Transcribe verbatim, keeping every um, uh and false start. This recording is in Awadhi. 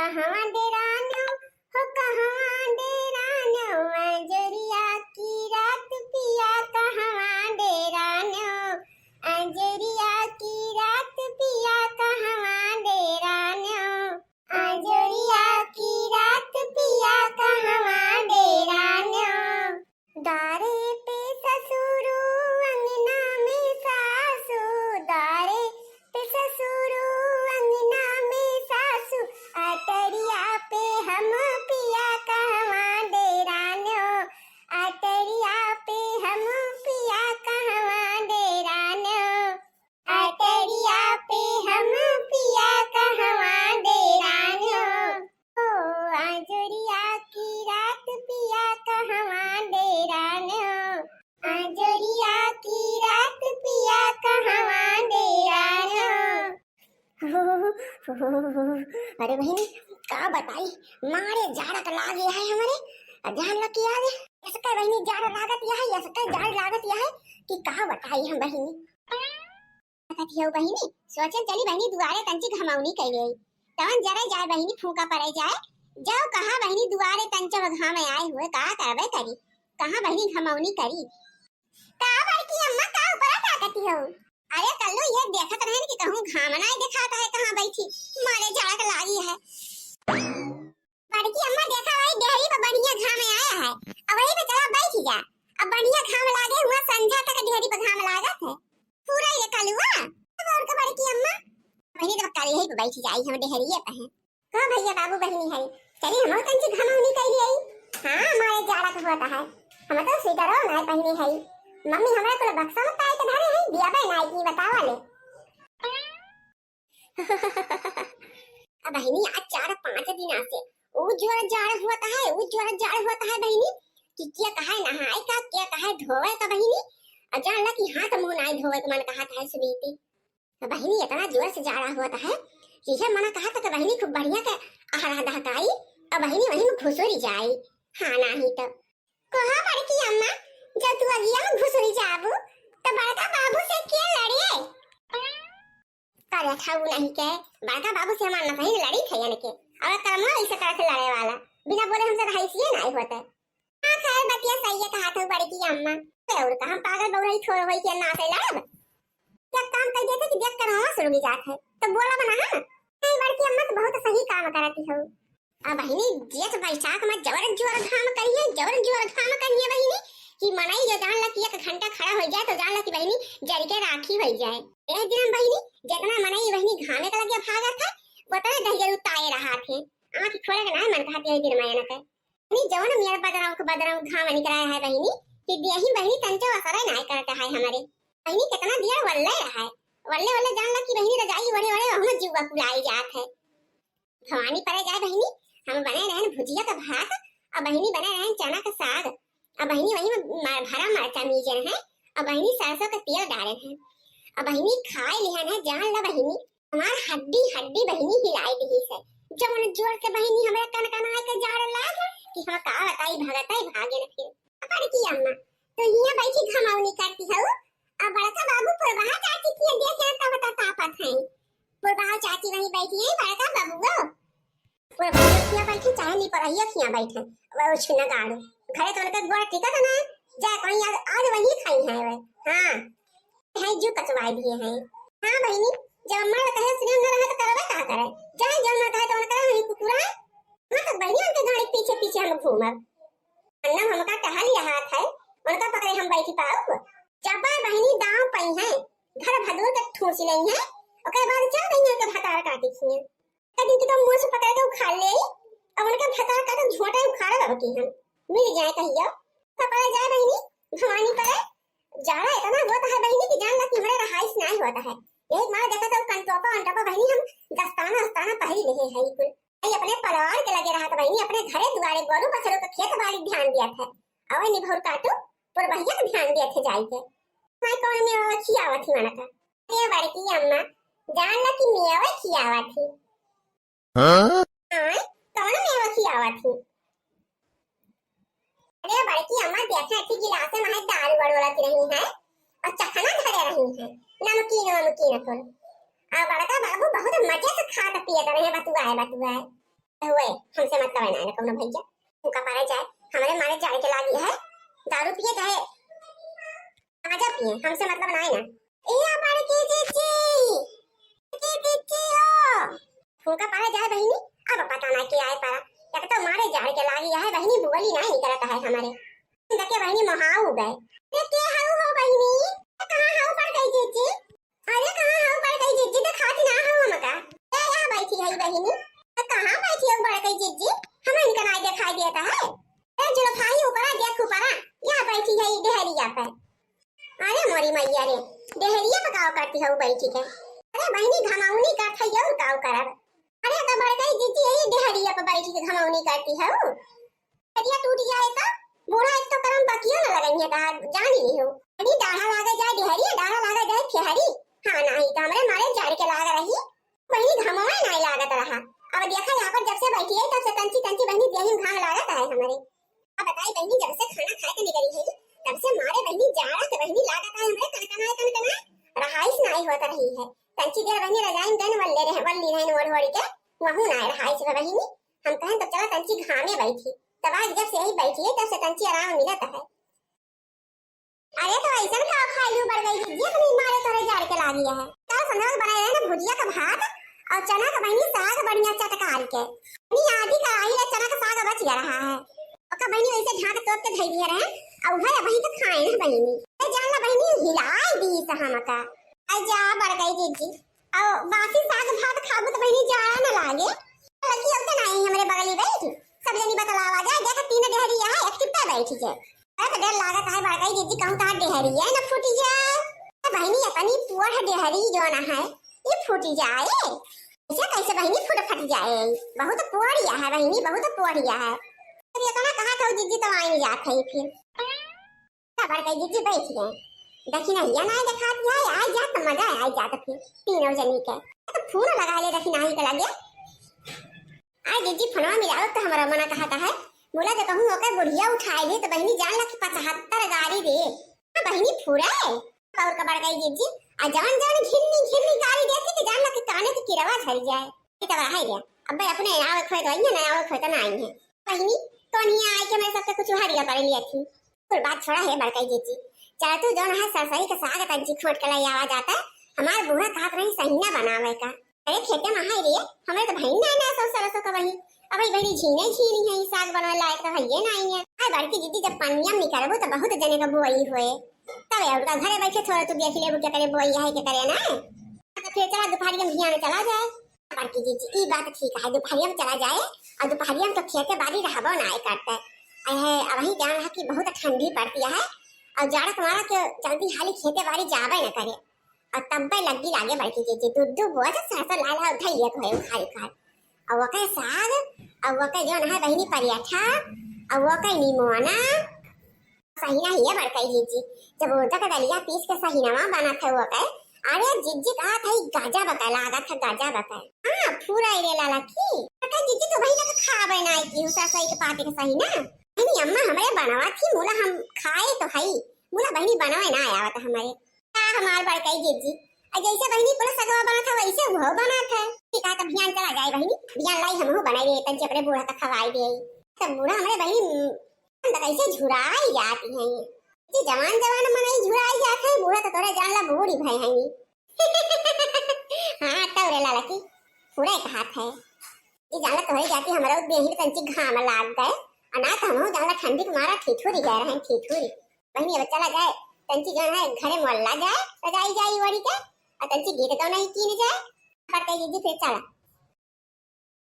कहवाँ डेरान्यो, हो कहवाँ डेरान्यो, अँजोरिया की रात पिया कहवाँ डेरान्यो, अँजोरिया की रात पिया कहवाँ डेरान्यो, अँजोरिया की रात पिया कहवाँ डेरान्यो। द्वारे पे ससुरु, अंगना में सासु, द्वारे पे ससुरु, अंगना में सासु, अटरिया पे हम पिया कहवाँ डेरान्यो, अटरिया पे हम पिया कहवाँ डेरान्यो, अटरिया पे हम पिया कहवाँ डेरान्यो। ओ अँजोरिया की रात पिया कहवाँ डेरान्यो, अँजोरिया की रात पिया कहवाँ डेरान्यो। अरे बहिनी, का बताई, मारे जाड़ा का लागे है हमरे। आ जान लग कि आज ऐसका बहिनी जाड़ लागत या है, ऐसका जाड़ लागत या है कि का बताई हम बहिनी। कहत हियौ बहिनी, सोचन चली बहिनी दुआरे तंची घमौनी कइ लेई। तवन जरे जाए बहिनी फूँका परे जाए। जाओ कहाँ बहिनी दुआरे तंचो घाम आए हुए, का करबे करी। कहाँ बहिनी घमौनी करी। का बड़की अम्मा का ऊपरा ताकत हियौ? अरे कल्लू ये देखत रहन कि कहूँ घाम नाहीं देखात है, कहाँ बैठी, मारे जाड़ा के लागी है। बड़की अम्मा देखा वही डेहरी पे बढ़िया घाम आया है, अब वही पे चला बैठ जा। अब बढ़िया घाम लागे हुआ संझा तक डेहरी पे घाम लागत है। पूरा ये कलुआ। अब और का बड़की अम्मा, बहिनी तो कल यही पे बैठ जाई, हम डेहरिए पे हैं। कहो भैया बाबू बहिनी है, चली हम तंची घमौनी कइ लेई। हाँ, मारे जाड़ा तो होता है, हम तो स्वेटरो ना पहने है। मम्मी हमरा कुल बक्सा में पाए के धरे है, दिया बे नाई की बतावा ले। अब बहिनी आज चार पाँच दिन से ऊ जोर जाड़ होता है, ऊ जोर जाड़ होता है बहिनी, कि क्या कहे नहाए का, क्या कहे धोवे का बहिनी। और जान ला कि हाथ मुँह नाई धोवे के मन कहत है सुनीति। तो बहिनी इतना जोर से जाड़ा होता है कि यह मना कहत है कि बहिनी खूब बढ़िया के अहरा दहकाई और बहिनी वहीं में घुसुरी जाई। हाँ नाहीं तो। कहा बड़की अम्मा, जब तू अगिया में घुसुरी जाबू तो बड़का बाबू से के लड़े? करे खाऊ नहीं के, बड़का बाबू से हमार नतही लड़ी थे यानी के। अब करमवा ऐसे करत लड़े वाला, बिना बोले हमसे रहाइसिए नाहीं होते। हाँ खैर बतिया सही है कहा था बड़की अम्मा। तो और का हम पागल बउरई थोड़ होई के ना से लड़ब। क्या काम कर देते कि देख करमवा से रुक जात है, तो बोला बना हम। नहीं बड़की अम्मा तो बहुत सही काम करती हो। अब बहिनी जेठ बैसाख में जबर जोर घाम करिए, जबर जोर घाम करिए बहिनी, कि मनई जो जान ला कि एक घंटा खड़ा हो जाए तो जान ला कि बहिनी जल के राखी हो जाए। एक दिन बहिनी जितना मनई बहिनी घामे के लगे भागत है, उतने दहिजरू ताए रहा थे। आँख खोले के ना मन कहत यही दिन में ना के। बहिनी जौन मियर बदराऊ के बदराऊ घाम निकला है बहिनी, कि देही बहिनी तंचो असरे ना करता है हमारे। बहिनी कितना दिया वल्ले रहा है, वल्ले वल्ले जान ला कि बहिनी रजाई ओढ़े ओढ़े वहाँ जीवा कुलाई जात है। भवानी परे जाए बहिनी, हम बने रहन भुजिया का भात, और बहिनी बने रहन चना का साग, और बहिनी वही में मर-, भरा मरचा मीजन है, और बहिनी सरसों का तेल डाले हैं, और बहिनी खाए लिहन है, जान ला बहिनी, हमार हड्डी हड्डी बहिनी हिलाई दिहिस है। जौन जोर के बहिनी हमरे कन कन आए के जाड़ लाग कि हम का बताई, भगत है भागे न फिर। बड़की अम्मा, तो हियां बैठी घमौनी करती हऊ, अब बड़का बाबू पुरबहा चाची किया देख के तब तक तापत है। पुरबहा चाची वहीं बैठी है, बड़का बाबू वो। पुरबहा किया बैठी, चाहे नहीं पढ़ाइया किया बैठे, वो छिन गाड़ू। घरे तो उनके गोड़ टिकत ना, जाए कहीं आज, आज वहीं खाई है वे। हाँ, है जो कचवाए दिए हैं। हाँ बहिनी, जब अम्मा ने कहे सुनिए न रहे तो करवे का करे, चाहे जब ना कहे तो ना करे, वही कुकुर है। हाँ तो बहिनी उनके गाड़ी पीछे पीछे हम घूमब। अन्ना हमका टहल रहा था, उनका पकड़े हम बैठी पाऊ। जब बहिनी दांव पई है, घर भदूर के ठूसी नहीं है, ओकर बाद चल रही है के भतार काटी खिए। कदी तो मुंह से पकड़ के उखाड़ ले, अब उनके भतार काटे झोंटा उखाड़े बाबू की हम। मिल जाए कहियो, पकड़े जाए बहिनी, भवानी पड़े। जाड़ा इतना होता है बहिनी कि जान ला कि हमरे रहाइश नहीं होता है। यही मार देखा था कंटोपा वंटोपा बहिनी हम दस्ताना उस्ताना पहरी रहे हैं कुल। भाई अपने परिवार के लगे रहा था बहिनी, अपने घरे दुआरे गोरू बछरू के खेत बाड़ी ध्यान दिया था। अवे निभौर काटू, पुरबहिया के ध्यान दिया थे जाई के। भाई कौन मेवा खियावत ही माना का? ए बड़की अम्मा, जान ला कि मेवा खियावत ही। हाँ? हाँ, कौन मेवा खियावत ही? अरे बड़की अम्मा देखा थी गिलास में है दारू वारू रखी रही है और चखना धरे रही है, नमकीन वमकीन कुल। आ बड़का बाबू बहुत मजे से खात पियत रहे, बतुआए बतुआए। हुए, हमसे मतलब है ना, ना कौनो भैया। फूंका पारे जाए, हमरे मारे जाए के लागी है। दारू पिए चाहे गांजा पिए, हमसे मतलब ना है ना। ए बड़की जीजी, बड़की जीजी हो। फूंका पारे जाए बहिनी, अब पता ना के आए पारा। एक तो मारे जाए के लागी है बहिनी, बोली ना निकलत है हमरे। देखे बहिनी मोहाऊ गए। ए के हऊ हो बहिनी? ए कहाँ हऊ बड़की जीजी? अरे कहाँ हऊ बड़की जीजी, देखात ना हऊ हमका। ए यहाँ बैठी है बहिनी। तो कहाँ बैठी है बड़की जीजी? हमें इनका नाई दिखाई देता है। ए जुल्फाही ऊपरा देख ऊपरा, यहाँ बैठी है डेहरिया पे। अरे मोरी मैया रे, डेहरिया पे का करती हऊ बैठी के? अरे बहिनी घमाउनी करत है और का करब? अरे तो बड़की जीजी यही डेहरिया पे बैठी के घमाउनी करती हऊ। कटिया टूट जाए तो बूढ़ा एक तो करम बकियो न लगइहे, कहा जान ली हो। अरे डाढ़ा लागे जाए डेहरी, डाढ़ा लागे जाए खेहरी। हाँ, नाही तो हमरे मारे जड़ के लाग रही। वही घमवा नाही लागत रहा। अब देखा यहाँ पर जब से बैठी है तब से तंची तंची बहिनी देही में घाम लागत है हमरे। अब बताई बहिनी, जब से खाना खाए के निकली है तब से मारे बहिनी जाड़ा के बहिनी लागत है हमरे कनकनाए कनकनाए। रहाइश नाही होत रही है। तंची देर बहिनी रजाई में गन वल्ले रहे, वल्ली रहन ओढ़ ओढ़ के, वहू ना रहाइश बहिनी। हम कहन तो चला तंची घामे बैठी। तब आज जब से यही बैठी है तब से तंची आराम मिलत है। अरे तो ऐसन का खाइलू बड़की जीजी, अपनी मारे तोरे जाड़ के लागी है। कल संध्या के बनाए रहे ना भुजिया का भात और चना का बहिनी साग बढ़िया चटकार के। बहिनी आधी कढ़ाई ला चना का साग बच गया रहा है। ओका बहिनी वैसे ढाक तोप के धई दिए रहे और वही तो खाए ना बहिनी। ए जान ला बहिनी हिलाई दी हमका। आई जा बड़की जीजी, अउ बासी साग भात खाबू त बहिनी जाड़ा न लागे। लड़की अब त नाही हमरे बगली बैठ, सब जनी बतलावा जाए, देख तीन डेहरी यहाँ एक टिप्पा बैठी के। अरे तो डर लागत है बड़की जीजी, कहूँ तहार डेहरी है न फूटी जाए। ए बहिनी इतनी पोढ़ डेहरी जो ना है, ये फूटी जाए। इसे कैसे बहिनी फूट फट जाए? बहुत पोढ़िया है बहिनी, बहुत पोढ़िया है। फिर इतना कहा था जीजी तो आई जात है फिर। बड़की जीजी बैठ गए। देखी ना, ये ना देखात है, आई जात तो मजा आई जात फिर तीनों जनी के। तो फोन लगा ले, देखी ना, आई के लगे। आई जीजी फोनवा मिलाओ तो हमारा मना कहता है, बोला जो कहूँ ओकर बुढ़िया उठाए ले तो बहिनी जान ला कि पचहत्तर गाड़ी दे। हाँ बहिनी फुरे। और का बड़की जीजी, आ जवन जवन घिन्नी घिन्नी गाड़ी देती कि जान ला कि काने के किरवा झर जाए। ये तो रहा ही गया। अब भाई अपने आवे खोए तो आई है, ना आवे खोए तो ना आई है। बहिनी, कौन ही आए के मैं सबके कुछ हरिया पर लिया थी। कुल बात छोड़ा है बड़की जीजी, चला तू जौन है सरसरी के साग तंची खोट के लाई आवा जाता है, हमार बूढ़ा कहत रही सहिना बनावे का। अरे खेते में हाय रे, हमरे तो बहिन ना ना सौ सरसों का बहिन, अब ई बहिनी झीने झीनी है, ई साग बनवे लायक तो हइये नाही है। हाय बड़की जीजी, जब पनिया में निकलबो तो बहुत जने का बोई होए, तब और का घरे बैठे थोड़ा तू देख लेबो के करे बोई है के करे ना। तो फिर चला दोपहरिया में भियान चला जाए। बड़की जीजी, ई बात ठीक है, दोपहरिया में चला जाए, और दोपहरिया में तो खेते बाड़ी रहबो ना करते। अहे, अबही जान है कि बहुत ठंडी पड़ती है, और जाड़ा के मारा के जल्दी हाली खेते बाड़ी जाबे न करे, और तब्बे लग्गी लागे बड़की जीजी, दू दू बोझ सरसों लाल है, उठाई एक है उखाड़ उखाड़, और वके साग, और वके जौन है बहिनी परेठा, और वके निमोना, सहिना ही है बड़की जीजी। जब उड़द का दलिया पीस के सहिनवा बनत है वो के, अरे जीजी कहत है गजब का लागत है, गजब का। हाँ, फुराई रे लाला की। बड़की जीजी तो वही लगे खाबे ना आई की हुसा सही के पाते के सहिना। नहीं अम्मा हमरे बनवा थी, मुला हम खाए तो हई, मुला बहिनी बनवे ना आवत हमरे। का हमार बड़की जीजी, आ जैसे बहिनी कुल सगवा बनत है वैसे वो बनत है। ठीक है, तब बिहान चला जाए बहिनी, बिहान लाई हमहू बनाई दे, तंची अपने बूढ़ा का खवाई दे। तब बूढ़ा हमरे बहिनी हम तो कैसे झुराई जाती हैं। ये जवान जवान मनई झुराई जात है, बूढ़ा तो तोरे जान ला बूढ़ी भय है। हाँ, तब रे लाला की पूरा एक हाथ है। ये जान ला तोरे जाती हमारा देही तंची घाम लाग गए, और ना तो हम जान ला ठंडी के मारा ठिठुरी गए रहे, ठिठुरी। बहिनी अब चला जाए, तंची जौन है घरे मोल्ला जाए, रजाई जाई ओढ़ी के, और तंची गीत गौना ही कीन जाए। पर कह दीजिए फिर चला।